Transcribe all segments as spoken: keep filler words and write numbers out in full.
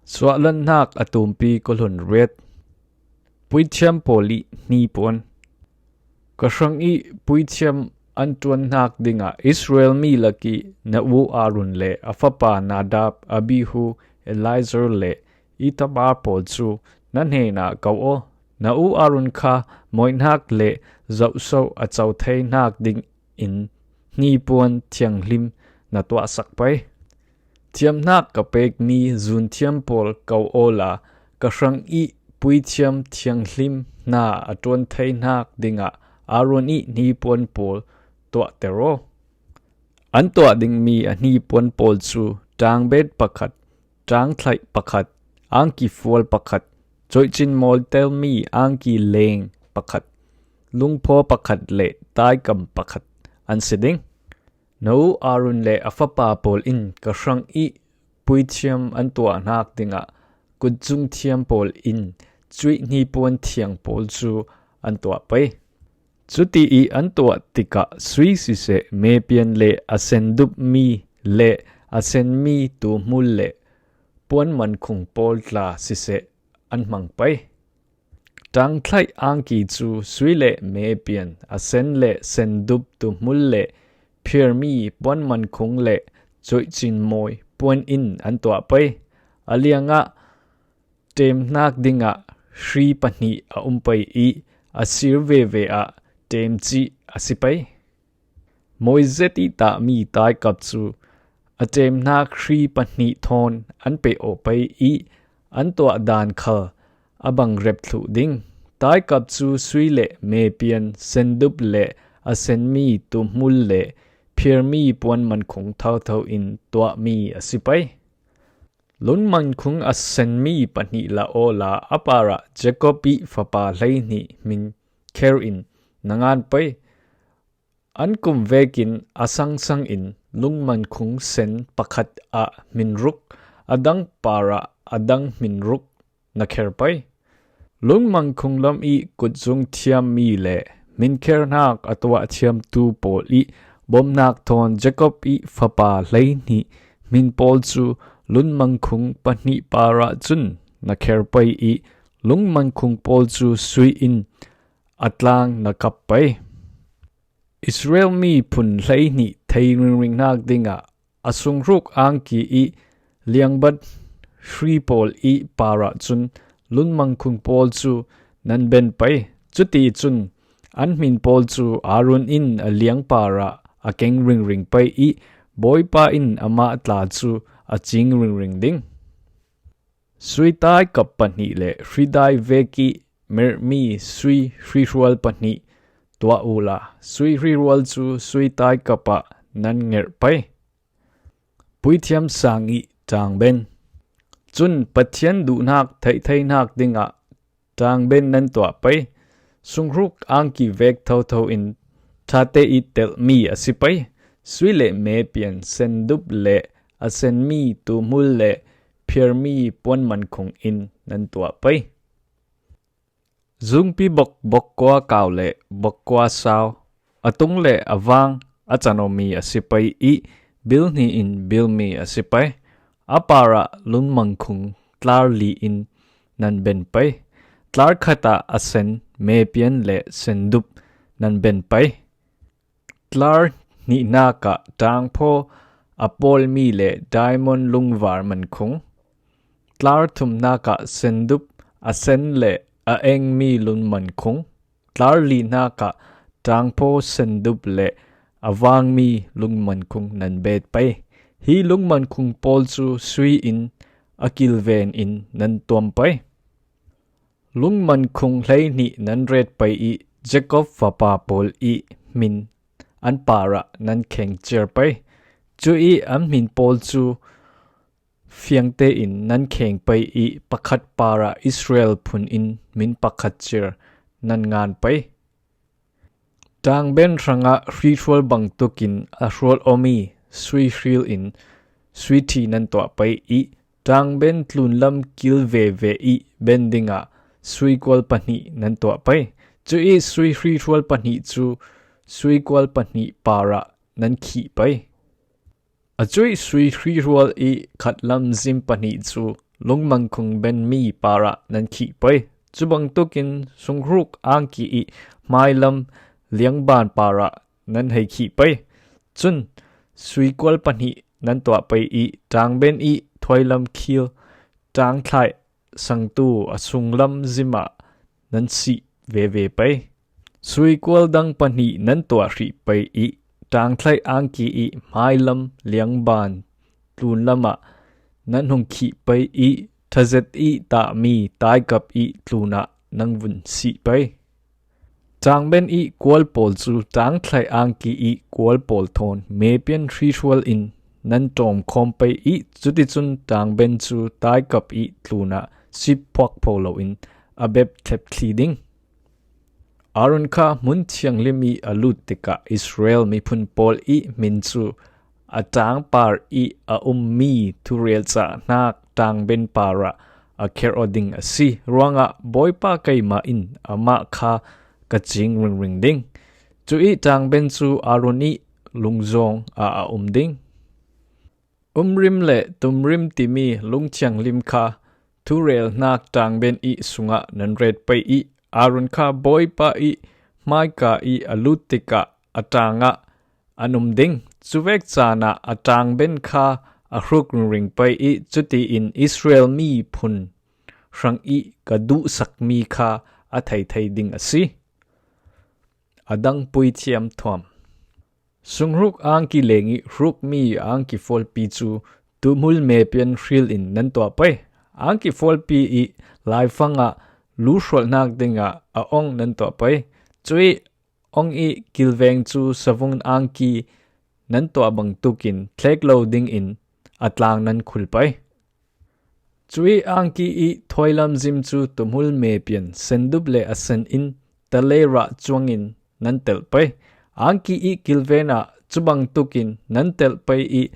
Suahlanhnak a tumpi kul hun riat. Puithiam pawl ih hnipuan. Ka hrang ih puithiam an ṭuanhnak dingah Israel mi lakih na u Aaron le a fapa Nadab, Abihu, Eleazar le Ithamar pawl cu na hnenah ko aw. Na u Aaron kha moihnak le zohso a co theinak dingin hnipuan thianghlim na tuahsak pei. Thiamhnak ka pekmi zunthiam pawl ko awla ka hrang ih puithiam thianghlim hna a ṭuan theinak dingah Aaron ih hnipuan pawl tuahter aw. An tuah dingmi a hnipuan pawl cu ṭangbet pakhat, ṭangthlaih pakhat, angki fual pakhat, coihcin mawi telmi angki leng pakhat, lungphaw pakhat le taikam pakhat an si ding. Na u Aaron le a fapa pawl in ka hrang ih puithiam an tuahnak dingah kutcung thiam pawl in cuih hnipuan thiang pawl cu an tuah pei. Cuti ih an tuah tikah sui siseh, mepian le a sendupmi le a senmi tuhmul le puanmankhung pawl tla siseh an hmang pei. Ṭangthlaih angki cu sui le mepian, a sen le sendup tuhmul le phirmi puanmankhung le coihcin mawi puan in an tuah pei. A liangah ṭemhnak dingah hri pahnih a um pei ih a sir veve ah ṭemcih a si pei. Mawi zet ih tahmi taikap cu a ṭemhnak hri pahnih thawn an pe aw pei ih an tuah dan khal a bang rep thluh ding. Taikap cu sui le mepian, sendup le a senmi tuhmul le phirmi puanmankhung thotho in tuahmi a si pei. Lungmankhung a senmi pahnih la awla a parah Jacob ih fapa hleihnih hmin kher in na ngan pei. An kum vekin a sangsang in lungmankhung sen pakhat ah hminruk, a dang parah a dang hminruk na kher pei. Lungmankhung lam ih kutzung thiammi le hminkherhnak a tuah thiamtu pawl ih bawmhnak thawn Jacob ih fapa hleihnih hmin pawl cu lungmankhung pahnih parah cun na kher pei ih lungmankhung pawl cu sui in a tlang na kap pei. Israel mi phun hleihnih thei ringringnak dingah a sunghruk angki ih liangbat hri pawl ih parah cun lungmankhung pawl cu nan ben pei. Cuticun an hmin pawl cu Aaron in a liang parah a keng ringring pei ih Bawipa in amah tla cu a cing ringring ding. Sui taikap pahnih le hridai vek ih merhmi sui hrihrual pahnih tuah uhla, sui hrihrual cu sui taikap ah nan ngerh pei. Puithiam sang ih ṭangben. Cun Pathian duhnak theihtheinak dingah ṭangben nan tuah pei. Sunghruk angki vek thotho in ṭhate ih telhmi a si pei. Sui le mepian, sendup le a senmi tuhmul le phirmi puanmankhung in nan tuah pei. Zungpi bok, bokkua kau le bokkua sau, a tung le a vang a can awmi a si pei ih bil hnih in bilmi a si pei. A parah lungmankhung tlar li in nan ben pei. Tlar khat ah a sen, mepian le sendup nan ben pei. Tlar hnihnak ah ṭangphaw a pawlmi le diamond lungvar mankhung. Tlar thumnak ah sendup a sen le a engmi lungmankhung. Tlar lihnak ah ṭangphaw sendup le a vangmi lungmankhung nan bet pei. Hi lungmankhung pawl cu sui in a kilven in nan tuam pei. Lungmankhung hleihnih nan ret pei ih Jacob fapa pawl ih hmin an parah nan kheng ciar pei. Cu ih an hmin pawl cu fiangte in nan kheng pei ih pakhat parah Israel phun in min pakhat ciar nan ngan pei. Ṭangben hrangah hrihrual bangtuk in a hrual awmi sui hril in sui ṭhi nan tuah pei ih ṭangben tlunlam kil veve ih ben dingah sui kual pahnih nan tuah pei. Cu ih sui hrihrual pahnih cu sui kual pahnih parah nan khih pei. A cuih sui hrihrual ih khatlam zim pahnih cu lungmankhung benmi parah nan khih pei. Cubangtukin sungruk angki ih hmailam liangban parah nan hei khih pei. Cun suikual pahnih nan tuah pei ih, tangben ih thuailam khil tangthlaih sangtu a sunglam zimah nan sih veve pei. Suikual dang pahnih nan tuah hrih pei ih, tangthlaih angki ih hmailam liangban tlunlamah nan hung khih pei ih, thazet ih tahmi taikap ih tlunah nan vun sih pei. Tangben ih kual pawl cu tangthlaih angki ih kual pawl thawn mepian hrihrual in nan ṭawmkhawm pei ih, cuticun tangben cu taikap ih tlunah siphuak pho loin a bep thlep thli ding. Aaron kha hmun thianghlim ih a lut tikah Israel miphun pawl ih hmin cu a tangpar ih a ummi thurel cahnak tangben parah a kher aw ding a si ruangah Bawipa keimah in amah kha ka cing ringring ding. Cuih tangben cu Aaron ih lungzawng ah a um ding. Umrim le tumrim timi lungthianghlim kha thurelhnak tangben ih sungah nan ret pei ih, Aaron kha Bawipa ih hmaika ih a lut tikah a tangah an um ding. Cuvek caan ah a tangben kha a hruk ringring pei ih, cutiin Israel miphun hrang ih ka duhsakmi kha a thei thei ding a si. A dang puithiam thuam. Sungruk angki leng ih hrukmi angki fualpi cu tuhmul mepian hril in nan tuah pei. Angki fualpi ih laifang ah lu hrualhnak dingah a ong nan tuah pei. Cuih ong ih kilveng cu savung angki nan tuah bangtukin thlek lo dingin a tlang nan khul pei. Cuih angki ih thuailam zim cu tuhmul mepian sendup le a sen in tale rah cuangin nan telh pei. Angki ih kilven ah cubangtukin nan telh pei ih,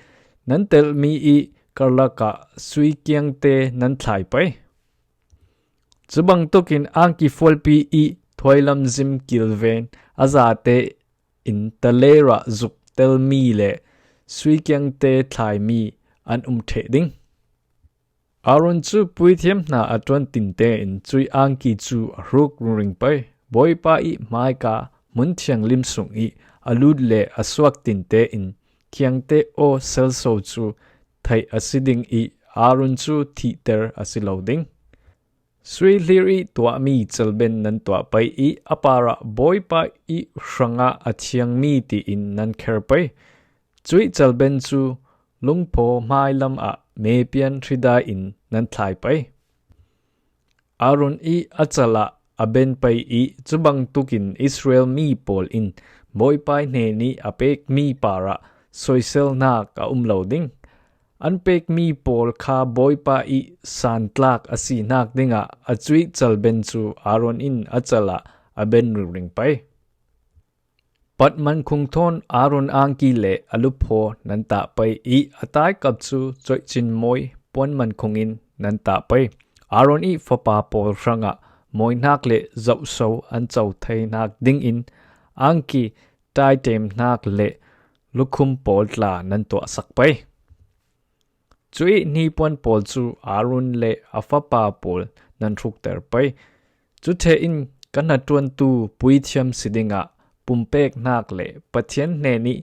nan telhmi ih karlak ah sui kiangte nan thlai pei. Cubangtukin angki fualpi ih thuailam zim kilven a zate in tale rah zuk telmi le sui kiangte thlaimi an um ṭheh ding. Aaron cu puithiam hna a ṭuan tinte in cuih angki cu a hruk ringring pei. Bawipa ih hmaika hmun thianghlim sung ih a lut le a suak tinte in kiangte aw selso cu theih a si ding ih, Aaron cu thihter a si lo ding. Sui hlir ih tuahmi calben nan tuah pei ih, a parah Bawipa ih hrangah a thiangmi tiin nan kher pei. Cuih calben cu lungphaw hmailam ah mepian hridai in nan thlai pei. Aaron ih a cal ah a ben pei ih, cubangtukin Israel mi pawl in Bawipa hnenih a pekmi parah soiselnak a um lo ding. An pekmi pawl kha Bawipa ih santlak a sihnak dingah a cuih calben cu Aaron in a cal ah a ben ringring pei. Patman khung thawn Aaron angki le a luphaw nan tah pei ih, a taikap cu coihcin mawi puanman khung in nan tah pei. Aaron ih fapa pawl hrangah mawinak le zohso an co theinak dingin angki taitemnak le lukhum pawl tla nan tuahsak pei. Cuih hnipuan pawl cu Aaron le a fapa pawl nan hrukter pei. Cuthehin ka hnaṭuantu puithiam si dingah pumpeknak le Pathian hnenih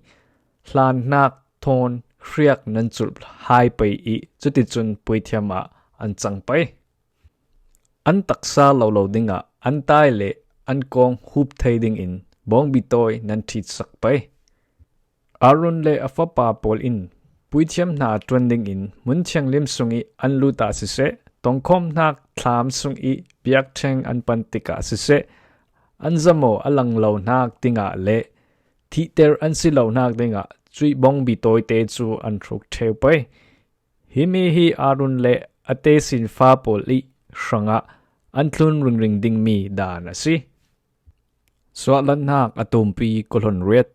hlannak thawn hriak nan culh hai pei ih, cuticun puithiam ah an cang pei. An taksa lo lo dingah an tai le an kawng hup thei dingin bawngbi tawi nan ṭhitsak pei. Aaron le a fapa pawl in puithiam hna ṭuan dingin hmun thianghlim sungih an lut ah siseh, tongkhawmhnak thlam sungih biakṭheng an pan tikah siseh, an zamaw a lang lo hnak dingah le thihter an si lo hnak dingah cuih bawngbi tawite cu an hruk ṭheu pei. Himi hi Aaron le a tesinfa pawl ih hrangah an tlun ringring dingmi daan a si. Suahlannak a tumpi kawlhon riat.